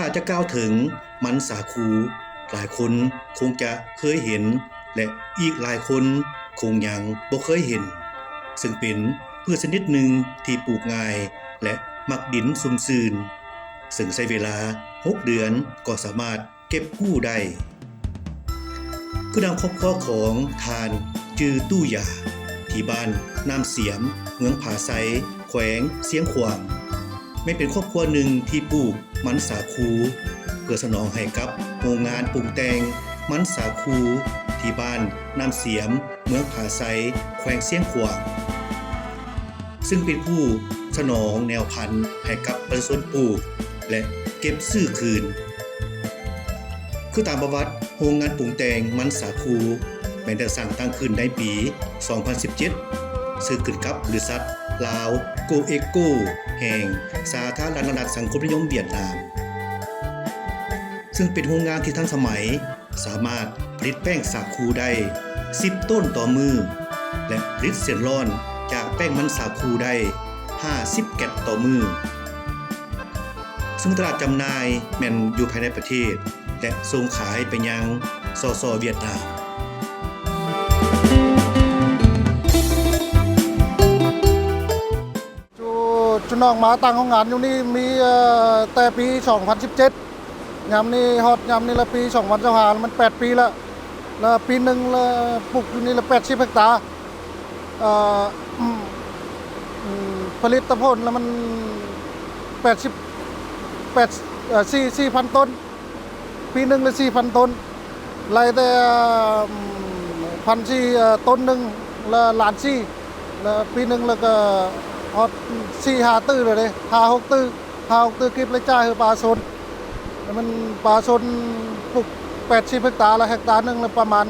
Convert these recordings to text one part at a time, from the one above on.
ຖ້າຈະກ່າວເຖິງມັນສາຄູ, ຫຼາຍຄົນຄົງຈະເຄີຍເຫັນ ແລະ ອີກຫຼາຍຄົນຄົງຍັງບໍ່ເຄີຍເຫັນ, ເຊິ່ງເປັນພືດຊະນິດໜຶ່ງທີ່ປູກງ່າຍ ແລະ ມັກດິນຊຸ່ມຊື່ນ, ເຊິ່ງໃຊ້ເວລາຫົກເດືອນກໍສາມາດ ເກັບກູ້ໄດ້. ຄືດັ່ງຄອບຄົວຂອງທ່ານ ຈື່ຕູ້ຢາ ທີ່ບ້ານນ້ຳສຽມ ເມືອງຜາໄຊ ແຂວງຊຽງຂວາງ ແມ່ນເປັນຄອບຄົວໜຶ່ງທີ່ປູກມັນສາຄູ ເພື່ອສະໜອງໃຫ້ກັບໂຮງງານປຸງແຕ່ງມັນສາຄູ ທີ່ບ້ານນ້ຳສຽມ ເມືອງຜາໄຊ ແຂວງຊຽງຂວາງ. ເຊິ່ງເປັນຜູ້ສະໜອງແນວພັນໃຫ້ກັບປະຊາຊົນປູກ ແລະ ເກັບຊື້ຄືນ. ຄືຕາມປະຫວັດ, ໂຮງງານປຸງແຕ່ງມັນສາຄູແມ່ນໄດ້ສ້າງຕັ້ງຂຶ້ນໃນປີສອງພັນສິບເຈັດ ເຊິ່ງຂຶ້ນກັບບໍລິສັດລາວໂກເອໂກ ແຫ່ງສາທາລະນະລັດສັງຄົມນິຍົມຫວຽດນາມ, ເຊິ່ງເປັນໂຮງງານທີ່ທັນສະໄໝ, ສາມາດຜະລິດແປ້ງສາຄູໄດ້ສິບໂຕນຕໍ່ມື້ ແລະ ຜະລິດເສັ້ນລ້ອນຈາກແປ້ງມັນສາຄູໄດ້ຫ້າສິບແກັດຕໍ່ມື້, ເຊິ່ງຕະຫຼາດຈຳໜ່າຍແມ່ນຢູ່ພາຍໃນປະເທດ ແລະ ສົ່ງຂາຍໄປຍັງ ສສ ຫວຽດນາມ. ຈຸ ຈຸນ້ອງມາຕັ້ງໂຮງງານຢູ່ນີ້ມີ ເອີ ແຕ່ປີສອງພັນສິບເຈັດ ຍາມນີ້ ຮອດຍາມນີ້ລະປີສອງພັນຊາວຫ້າ ມັນແປດປີລະ ລະປີໜຶ່ງລະປູກຢູ່ນີ້ລະແປດສິບເຮັກຕາ ເອີ ອືມ ອືມ ຜະລິດຕະຜົນລະມັນແປດສິບ ແປດ ເອີ ສີ່ ສີ່ພັນໂຕນ. ປີໜຶ່ງລະສີ່ພັນໂຕນ ໄລ່ແຕ່ ອືມ ພັນສີ່ ເອີ ໂຕນໜຶ່ງລະລ້ານສີ່ ລະປີໜຶ່ງລະກະຮອດສີ່ຫ້າຕື້ແລ້ວເດ້ ຫ້າຫົກຕື້ ຫ້າຫົກຕື້ກີບລະຈ່າຍໃຫ້ປະຊາຊົນ ລະມັນປະຊາຊົນປູກແປດສິບເຮັກຕາ ລະເຮັກຕາໜຶ່ງລະປະມານ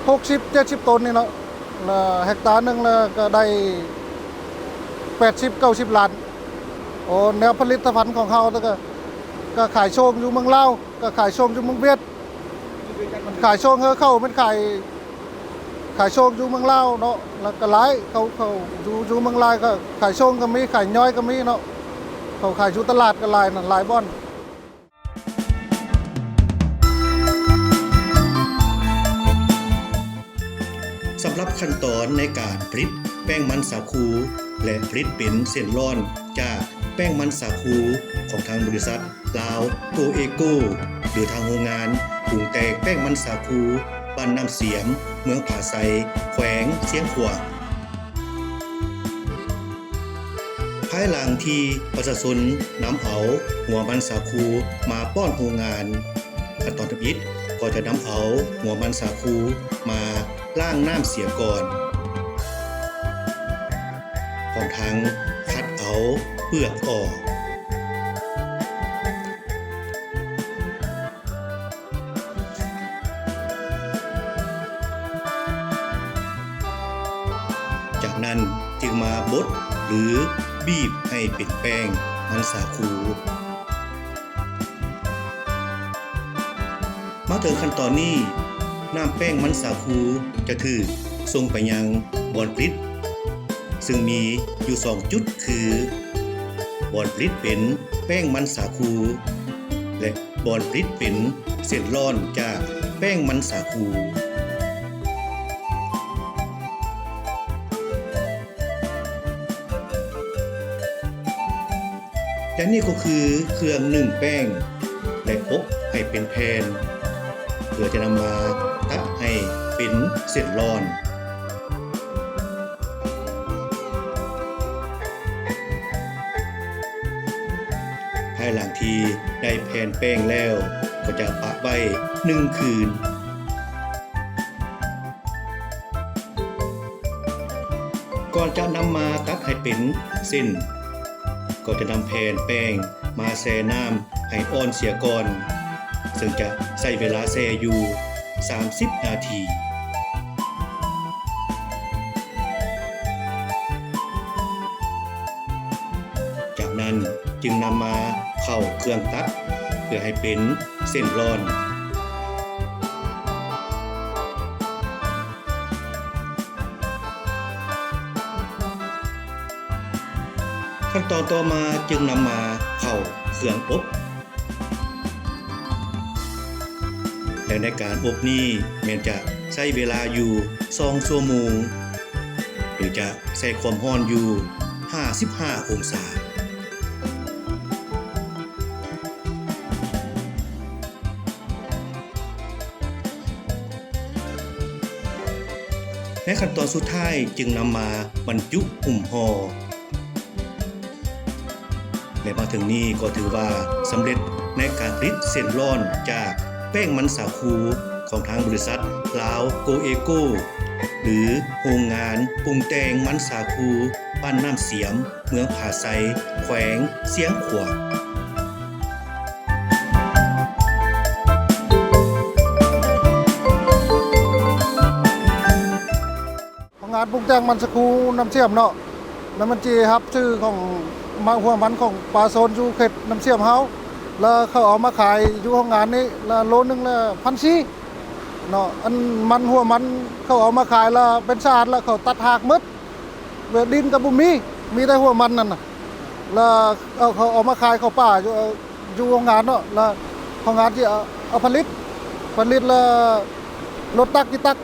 ຫົກສິບເຈັດສິບໂຕນນີ້ເນາະ ລະເຮັກຕາໜຶ່ງລະກະໄດ້ແປດສິບເກົ້າສິບລ້ານ. ໂອ ແນວຜະລິດຕະພັນຂອງເຮົາແຕ່ກະ ກະຂາຍສົ່ງຢູ່ເມືອງລາວ ກະຂາຍສົ່ງຢູ່ເມືອງຫວຽດ ມັນຂາຍສົ່ງເຮົາເຂົ້າ ມັນຂາຍ ຂາຍສົ່ງຢູ່ເມືອງລາວເນາະ ລະກະຫຼາຍ ເຂົາ ເຂົາຢູ່ ຢູ່ເມືອງລາວກະຂາຍສົ່ງກະມີ ຂາຍຍ່ອຍກະມີເນາະ ເຂົາຂາຍຢູ່ຕະຫຼາດກະຫຼາຍນະ ຫຼາຍບ່ອນ. ສຳລັບຂັ້ນຕອນໃນການຜະລິດແປ້ງມັນສາຄູ ແລະ ຜະລິດເປັນເສັ້ນລ້ອນຈາກແປ້ງມັນສາຄູຂອງທາງບໍລິສັດລາວໂກເອໂກ ຫຼື ທາງໂຮງງານປຸງແຕ່ງແປ້ງມັນສາຄູ ບ້ານນ້ຳສຽມ ເມືອງຜາໄຊ ແຂວງຊຽງຂວາງ. ພາຍຫຼັງທີ່ປະຊາຊົນນຳເອົາຫົວມັນສາຄູມາປ້ອນໂຮງງານ, ຂັ້ນຕອນທຳອິດກໍຈະນຳເອົາຫົວມັນສາຄູມາລ້າງນ້ຳເສຍກ່ອນ, ພ້ອມທັງຂັດເອົາເປືອກອອກ. ຈາກນັ້ນຈຶ່ງມາບົດ ຫຼື ບີບໃຫ້ເປັນແປ້ງມັນສາຄູ. ມາເຖິງຂັ້ນຕອນນີ້, ນ້ຳແປ້ງມັນສາຄູຈະຖືກສົ່ງໄປຍັງບ່ອນຜະລິດ, ເຊິ່ງມີຢູ່ສອງຈຸດຄື ບ່ອນຜະລິດເປັນແປ້ງມັນສາຄູ ແລະ ບ່ອນຜະລິດເປັນເສັ້ນລ້ອນຈາກແປ້ງມັນສາຄູ. ແລະ ນີ້ກໍຄືເຄື່ອງໜຶ້ງແປ້ງ ແລະ ອົບໃຫ້ເປັນແຜ່ນ ເພື່ອຈະນຳມາຕັດໃຫ້ເປັນເສັ້ນລ້ອນ. ພາຍຫຼັງທີ່ໄດ້ແຜ່ນແປ້ງແລ້ວ ກໍຈະປະໄວ້ໜຶ່ງຄືນ. ກ່ອນຈະນຳມາຕັດໃຫ້ເປັນເສັ້ນ, ກໍຈະນຳແຜ່ນແປ້ງມາແຊ່ນ້ຳໃຫ້ອ່ອນເສຍກ່ອນ, ເຊິ່ງຈະໃຊ້ເວລາແຊ່ຢູ່ສາມສິບນາທີ. ຈາກນັ້ນຈຶ່ງນຳມາເຂົ້າເຄື່ອງຕັດ ເພື່ອໃຫ້ເປັນເສັ້ນລ້ອນ. ຂັ້ນຕອນຕໍ່ມາຈຶ່ງນຳມາເຂົ້າເຄ ເຄື່ອງອົບ ແລະ ໃນການອົບນີ້ແມ່ນຈະໃຊ້ເວລາຢູ່ສອງຊົ່ວໂມງ ໂດຍຈະໃຊ້ຄວາມຮ້ອນຢູ່ຫ້າສິບຫ້າອົງສາ. ໃນຂັ້ນຕອນສຸດທ້າຍຈຶ່ງນຳມາບັນຈຸຫຸ້ມຫໍ່ ແລະ ມາເຖິງນີ້ກໍຖືວ່າສຳເລັດໃນການຜະລິດເສັ້ນລ້ອນຈາກແປ້ງມັນສາຄູຂອງທາງບໍລິສັດລາວໂກເອໂກ ຫຼື ໂຮງງານປຸງແຕ່ງມັນສາຄູ ບ້ານນ້ຳສຽມ ເມືອງຜາໄຊ ແຂວງຊຽງຂວາງ. ໂຮງງານປຸງແຕ່ງມັນສາຄູນ້ຳສຽມເນາະ ແລ້ວມັນຊິຮັບຊື້ຂອງ ມາ ຫົວມັນຂອງປະຊາຊົນຢູ່ເຂດນ້ຳສຽມເຮົາ ແລ້ວເຂົາເອົາມາຂາຍຢູ່ໂຮງງານນີ້ ແລ້ວໂລໜຶ່ງລະພັນສີ່ເນາະ. ອັນມັນ ຫົວມັນເຂົາເອົາມາຂາຍລະເປັນສະອາດ ແລ້ວເຂົາຕັດຮາກໝົດ ແບບດິນກໍບໍ່ມີ ມີແຕ່ຫົວມັນນັ້ນນະ ແລ້ວເອົາ ເຂົາເອົາມາຂາຍເຂົ້າປ່າຢູ່ ຢູ່ໂຮງງານເນາະ ແລ້ວໂຮງງານຊິເອົາ ເອົາຜະລິດ ຜະລິດແລ້ວລົດຕັກຊິຕັກ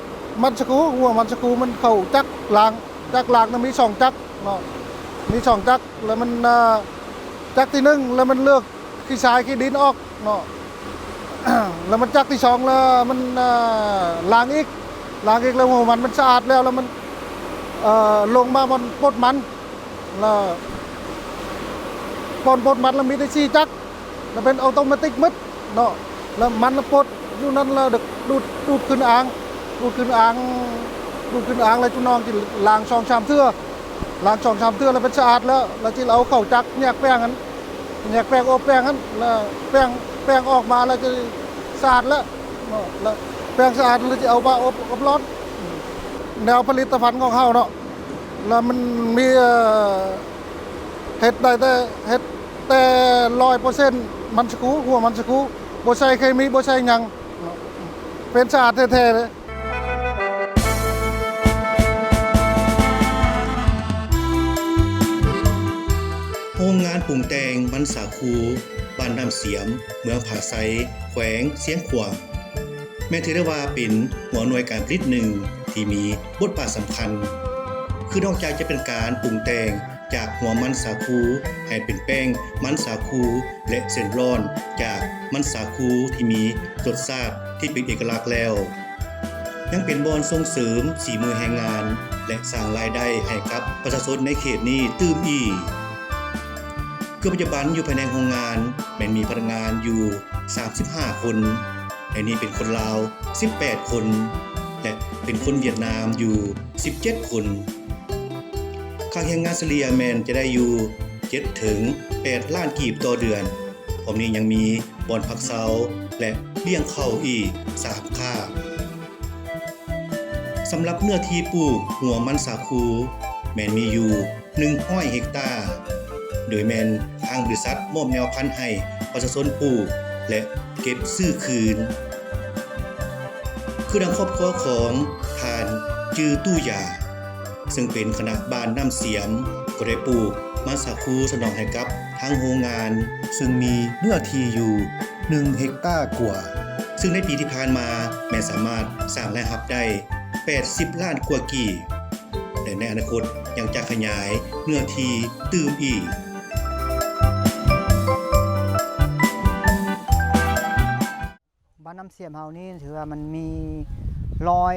ມັນສາຄູ ຫົວມັນສາຄູມັນເຂົ້າຈັກລ້າງ ຈັກລ້າງນະມີສອງຈັກເນາະ ມີສອງຈັກ ແລ້ວມັນ ອ່າ ຈັກທີໜຶ່ງ ແລ້ວມັນເລືອກ ຂີ້ຊາຍຂີ້ດິນອອກເນາະ ແລ້ວມັນຈັກທີສອງ ແລ້ວມັນ ອ່າ ລ້າງອີກ ລ້າງອີກ ແລ້ວຫົວມັນ ມັນສະອາດແລ້ວ ແລ້ວມັນ ເອີ ລົງມາບ່ອນປົດມັນ ແລ້ວບ່ອນປົດມັນ ແລ້ວມີແຕ່ສີ່ຈັກ ແລ້ວເປັນອໍໂຕມາຕິກໝົດເນາະ ແລ້ວມັນລະປົດຢູ່ນັ້ນ ແລ້ວດູດ ດູດຂຶ້ນອ່າງ ດູດຂຶ້ນອ່າງ ດູດຂຶ້ນອ່າງ ແລ້ວຈຸນ້ອງຊິລ້າງສອງສາມເທື່ອ ລ້າງສອງສາມເທື່ອ ແລ້ວເປັນສະອາດແລ້ວ ແລ້ວຊິເອົາເຂົ້າຈັກແຍກແປ້ງຫັ້ນ ແຍກແປ້ງ ອົບແປ້ງຫັ້ນ ແລ້ວແປ້ງ ແປ້ງອອກມາແລ້ວຈະສະອາດແລ້ວເນາະ ແລ້ວແປ້ງສະອາດແລ້ວຈະເອົາມາອົບ ອົບຮ້ອນ ແນວຜະລິດຕະພັນຂອງເຮົາເນາະ ແລ້ວມັນມີ ເອີ ເຮັດໄດ້ແຕ່ ເຮັດແຕ່ຮ້ອຍເປີເຊັນ ມັນສາຄູ ຫົວມັນສາຄູ ບໍ່ໃສ່ເຄມີ ບໍ່ໃສ່ຫຍັງເນາະ ເປັນສະອາດແທ້ໆເລີຍ. ໂຮງງານປຸງແຕ່ງມັນສາຄູ ບ້ານນ້ຳສຽມ ເມືອງຜາໄຊ ແຂວງຊຽງຂວາງ ແມ່ນຖືໄດ້ວ່າເປັນຫົວໜ່ວຍການຜະລິດໜຶ່ງທີ່ມີບົດບາດສຳຄັນ ຄືນອກຈາກຈະເປັນການປຸງແຕ່ງຈາກຫົວມັນສາຄູໃຫ້ເປັນແປ້ງມັນສາຄູ ແລະ ເສັ້ນລ້ອນຈາກມັນສາຄູທີ່ມີລົດຊາດທີ່ເປັນເອກະລັກແລ້ວ ຍັງເປັນບ່ອນສົ່ງເສີມສີມືແຮງງານ ແລະ ສ້າງລາຍໄດ້ໃຫ້ກັບປະຊາຊົນໃນເຂດນີ້ຕື່ມອີກ. ຄືປັດຈຸບັນຢູ່ພາຍໃນໂຮງງານແມ່ນມີພະນັກງານຢູ່ສາມສິບຫ້າຄົນ, ໃນນີ້ເປັນຄົນລາວສິບແປດຄົນ ແລະ ເປັນຄົນຫວຽດນາມຢູ່ສິບເຈັດຄົນ. ຄ່າແຮງງານສະເລ່ຍແມ່ນຈະໄດ້ຢູ່ເຈັດເຖິງແປດລ້ານກີບຕໍ່ເດືອນ. ພ້ອມນີ້ຍັງມີບ່ອນພັກເຊົາ ແລະ ລ້ຽງເຂົ້າອີກສາມຄ້າ. ສຳລັບເນື້ອທີ່ປູກຫົວມັນສາຄູແມ່ນມີຢູ່ໜຶ່ງຮ້ອຍເຮັກຕາ, ໂດຍແມ່ນທາງບໍລິສັດມອບແນວພັນໃຫ້ປະຊາຊົນປູກ ແລະ ເກັບຊື້ຄືນ. ຄືດັ່ງຄອບຄົວຂອງທ່ານ ຈື່ຕູ້ຢາ ເຊິ່ງເປັນຄະນະບ້ານນ້ຳສຽມ ກໍໄດ້ປູກມັນສາຄູສະໜອງໃຫ້ກັບທາງໂຮງງານ ເຊິ່ງມີເນື້ອທີ່ຢູ່ໜຶ່ງເຮັກຕາກວ່າ, ເຊິ່ງໃນປີທີ່ຜ່ານມາແມ່ນສາມາດສ້າງລາຍຮັບໄດ້ແປດສິບລ້ານກວ່າກີບ ແລະ ໃນອະນາຄົດຍັງຈະຂະຫຍາຍເນື້ອທີ່ຕື່ມອີກ. ບ້ານນ້ຳສຽມເຮົານີ້ຖືວ່າມັນມີຮ້ອຍ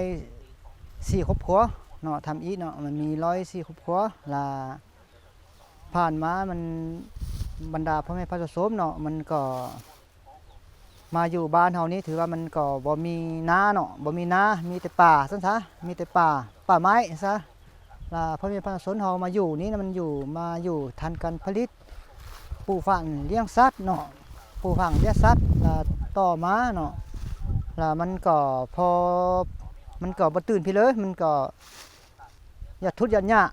ສີ່ຄອບຄົວເນາະ ທຳອິດເນາະ ມັນມີຮ້ອຍສີ່ຄອບຄົວ ລະຜ່ານມາມັນ ບັນດາພໍ່ແມ່ປະຊາຊົນເນາະ ມັນກໍມາຢູ່ບ້ານເຮົານີ້ ຖືວ່າມັນກໍບໍ່ມີນາເນາະ ບໍ່ມີນາ ມີແຕ່ປ່າຊັ້ນຊະ ມີແຕ່ປ່າ ປ່າໄມ້ຊັ້ນຊະ. ລະພໍ່ແມ່ປະຊາຊົນເຮົາມາຢູ່ນີ້ນະ ມັນຢູ່ ມາຢູ່ທາງການຜະລິດ ປູກຝັງລ້ຽງສັດເນາະ ປູກຝັງລ້ຽງສັດ ລະຕໍ່ມາເນາະ ລະມັນກໍພໍ ມັນກໍບໍ່ຕື່ນພີເລີຍ ມັນກໍຍາດທຸດຍາດຍາກ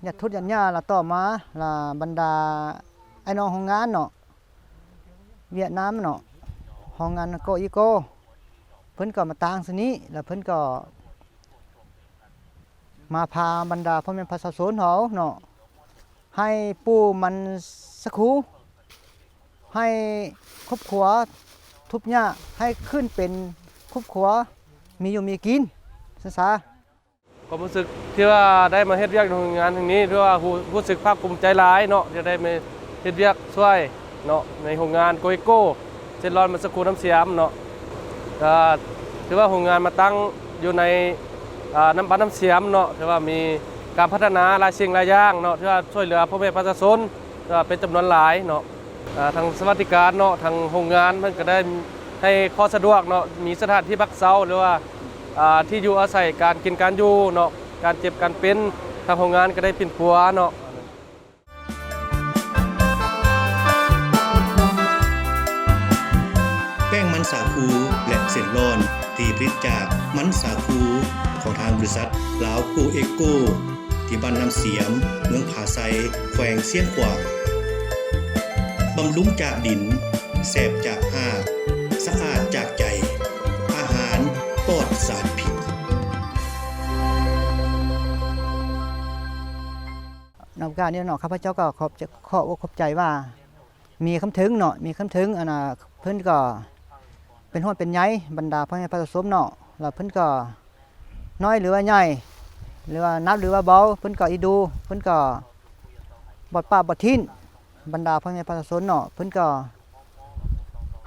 ຍາດທຸດຍາດຍາກ ລະຕໍ່ມາ ລະບັນດາອ້າຍນ້ອງໂຮງງານເນາະ ຫວຽດນາມເນາະ ໂຮງງານໂກອີໂກ ເພິ່ນກໍມາຕັ້ງທີ່ນີ້ ລະເພິ່ນກໍ ມາພາບັນດາພໍ່ແມ່ປະຊາຊົນເຮົາເນາະ ໃຫ້ປູກມັນສາຄູ ໃຫ້ຄອບຄົວທຸກຍາກ ໃຫ້ຂຶ້ນເປັນຄອບຄົວມີຢູ່ມີກິນຊັ້ນຊະ. ຄວາມຮູ້ສຶກທີ່ວ່າໄດ້ມາເຮັດວຽກໃນໂຮງງານແຫ່ງນີ້ ຖືວ່າຮູ້ ຮູ້ສຶກພາກພູມໃຈຫຼາຍເນາະ ທີ່ໄດ້ມາເຮັດວຽກຊ່ວຍເນາະ ໃນໂຮງງານໂກເອໂກ ເຊັ່ນລອນມັນສະຄູນ້ຳສຽມເນາະ. ກໍຖືວ່າໂຮງງານມາຕັ້ງຢູ່ໃນ ອ່າ ນ້ຳບ້ານນ້ຳສຽມເນາະ ຖືວ່າມີການພັດທະນາຫຼາຍສິ່ງຫຼາຍຢ່າງເນາະ ຖືວ່າຊ່ວຍເຫຼືອພໍ່ແມ່ປະຊາຊົນ ຖືວ່າເປັນຈຳນວນຫຼາຍເນາະ. ອ່າ ທາງສະຫວັດດີການເນາະ ທາງໂຮງງານເພິ່ນກໍໄດ້ໃຫ້ຂໍ້ສະດວກເນາະ ມີສະຖານທີ່ພັກເຊົາ ຫຼືວ່າ ອ່າ ທີ່ຢູ່ອາໄສ ການກິນການຢູ່ເນາະ ການເຈັບການເປັນ ທາງໂຮງງານກໍໄດ້ປິ່ນປົວເນາະ. ແປ້ງມັນສາຄູ ແລະ ເສັ້ນລອນ ທີ່ຜະລິດຈາກມັນສາຄູ ຂອງທາງບໍລິສັດລາວໂກເອໂກ ທີ່ບ້ານນ້ຳສຽມ ເມືອງຜາໄຊ ແຂວງຊຽງຂວາງ. ບຳລຸງຈາກດິນ, ແຊບຈາກຮາກ, ສະອາດຈາກໃຈ, ອາຫານປອດສານພິດ. ໃນໂອກາດນີ້ເນາະ ຂ້າພະເຈົ້າກໍຂອບ ຂໍອົກຂອບໃຈວ່າ ມີຄຳເຖິງເນາະ ມີຄຳເຖິງ ອັນນ່າ ເພິ່ນກໍເປັນຫ່ວງເປັນໃຍບັນດາພໍ່ແມ່ປະຊາຊົນເນາະ ແລ້ວເພິ່ນກໍນ້ອຍຫຼືວ່າໃຫຍ່ ຫຼືວ່າໜັກຫຼືວ່າເບົາ ເພິ່ນກໍເອັນດູ ເພິ່ນກໍບໍ່ປະບໍ່ຖິ້ມບັນດາພໍ່ແມ່ປະຊາຊົນເນາະ ເພິ່ນກໍ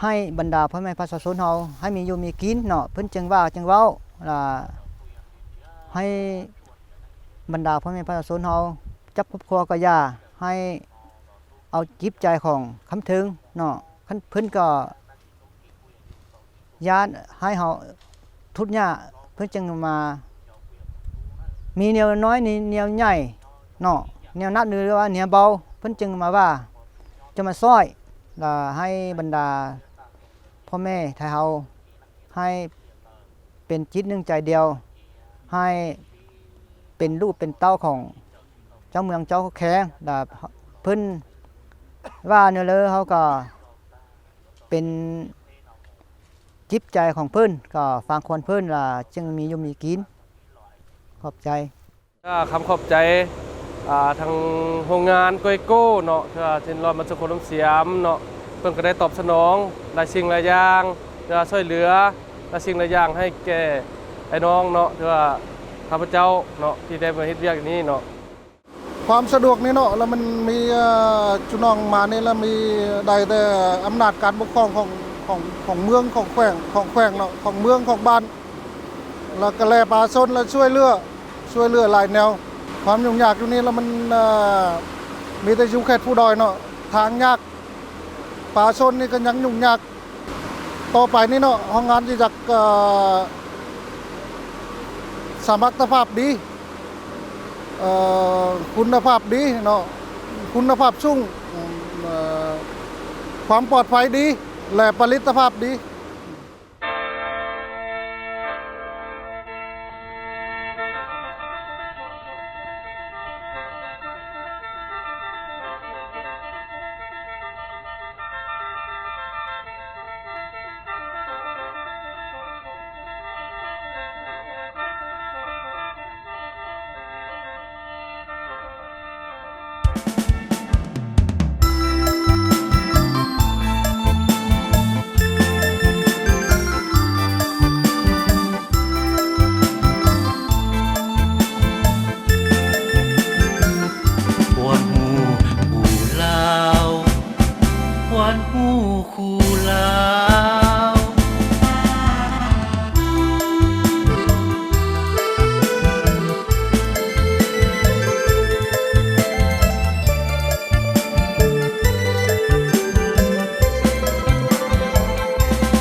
ໃຫ້ບັນດາພໍ່ແມ່ປະຊາຊົນເຮົາໃຫ້ມີຢູ່ມີກິນເນາະ ເພິ່ນຈຶ່ງວ່າຈຶ່ງເວົ້າ ລະໃຫ້ບັນດາພໍ່ແມ່ປະຊາຊົນເຮົາຈັກຄອບຄົວກໍຢ່າ ໃຫ້ ເອົາຈິດໃຈຂອງຄຳເຖິງເນາະ ຄັນເພິ່ນກໍຢ້ານໃຫ້ເຮົາທຸກຍາກ ເພິ່ນຈຶ່ງມາມີແນວນ້ອຍ ແນວໃຫຍ່ເນາະ ແນວໜັກ ຫຼືວ່າແນວເບົາ ເພິ່ນຈຶ່ງມາວ່າ ຈະມາຊ່ອຍ ລະໃຫ້ບັນດາພໍ່ແມ່ໄທເຮົາ ໃຫ້ເປັນຈິດໜຶ່ງໃຈດຽວ ໃຫ້ເປັນລູກເປັນເຕົ້າຂອງເຈົ້າເມືອງເຈົ້າແຂວງ ລະເພິ່ນວ່າແນວໃດ ເຮົາກໍເປັນຈິດໃຈຂອງເພິ່ນ ກໍຟັງຄວນເພິ່ນ ລະຈຶ່ງມີຢູ່ມີກິນ. ຂອບໃຈ. ກໍຄຳຂອບໃຈ ອ່າ ທາງໂຮງງານໂກເອໂກເນາະ ທີ່ວ່າເຊັ່ນລອນມັນສະໂຄນ້ຳສຽມເນາະ ເພິ່ນກໍໄດ້ຕອບສະໜອງຫຼາຍສິ່ງຫຼາຍຢ່າງ ທີ່ວ່າຊ່ວຍເຫຼືອຫຼາຍສິ່ງຫຼາຍຢ່າງໃຫ້ແກ່ອ້າຍນ້ອງເນາະ ທີ່ວ່າຂ້າພະເຈົ້າເນາະ ທີ່ໄດ້ມາເຮັດວຽກນີ້ເນາະ. ຄວາມສະດວກນີ້ເນາະ ລະມັນມີ ເອີ ຈຸນ້ອງມານີ້ ລະມີໄດ້ແຕ່ອຳນາດການປົກຄອງຂອງ ຂອງ ຂອງເມືອງ ຂອງແຂວງ ຂອງແຂວງເນາະ ຂອງເມືອງ ຂອງບ້ານ ລະກະແລປະຊາຊົນ ລະຊ່ວຍເຫຼືອ ຊ່ວຍເຫຼືອຫຼາຍແນວ. ຄວາມຫຍຸ້ງຍາກຢູ່ນີ້ລະມັນ ເອີ ມີແຕ່ຢູ່ເຂດພູດອຍເນາະ ທາງຍາກ ປະຊາຊົນນີ້ກໍຍັງຫຍຸ້ງຍາກ. ຕໍ່ໄປນີ້ເນາະ ໂຮງງານຈະຢາກ ເອີ ສະມັດຕະພາບດີ ເອີ ຄຸນນະພາບດີເນາະ ຄຸນນະພາບສູງ ເອີ ຄວາມປອດໄພດີ ແລະ ຜະລິດຕະພາບດີ. ຄວນຮູ້ຄູ່ລາວ ຄວນຮູ້ຄູ່ລາວ.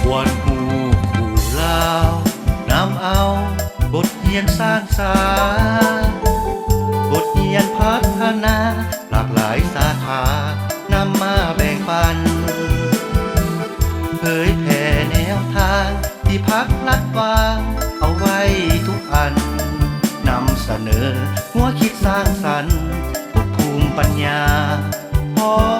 ຄວນຮູ້ຄູ່ລາວ ນຳເອົາບົດຮຽນສ້າງສາ ບົດຮຽນພັດທະນາ ຫຼາກຫຼາຍສາຂານຳມາແບ່ງປັນ ເຜີຍແຜ່ແນວທາງທີ່ພັກລັດວາງເອົາໄວ້ທຸກອັນ ນຳສະເໜີແນວຄິດສ້າງສັນ ທຸກພູມປັນຍາ ພ້ອມ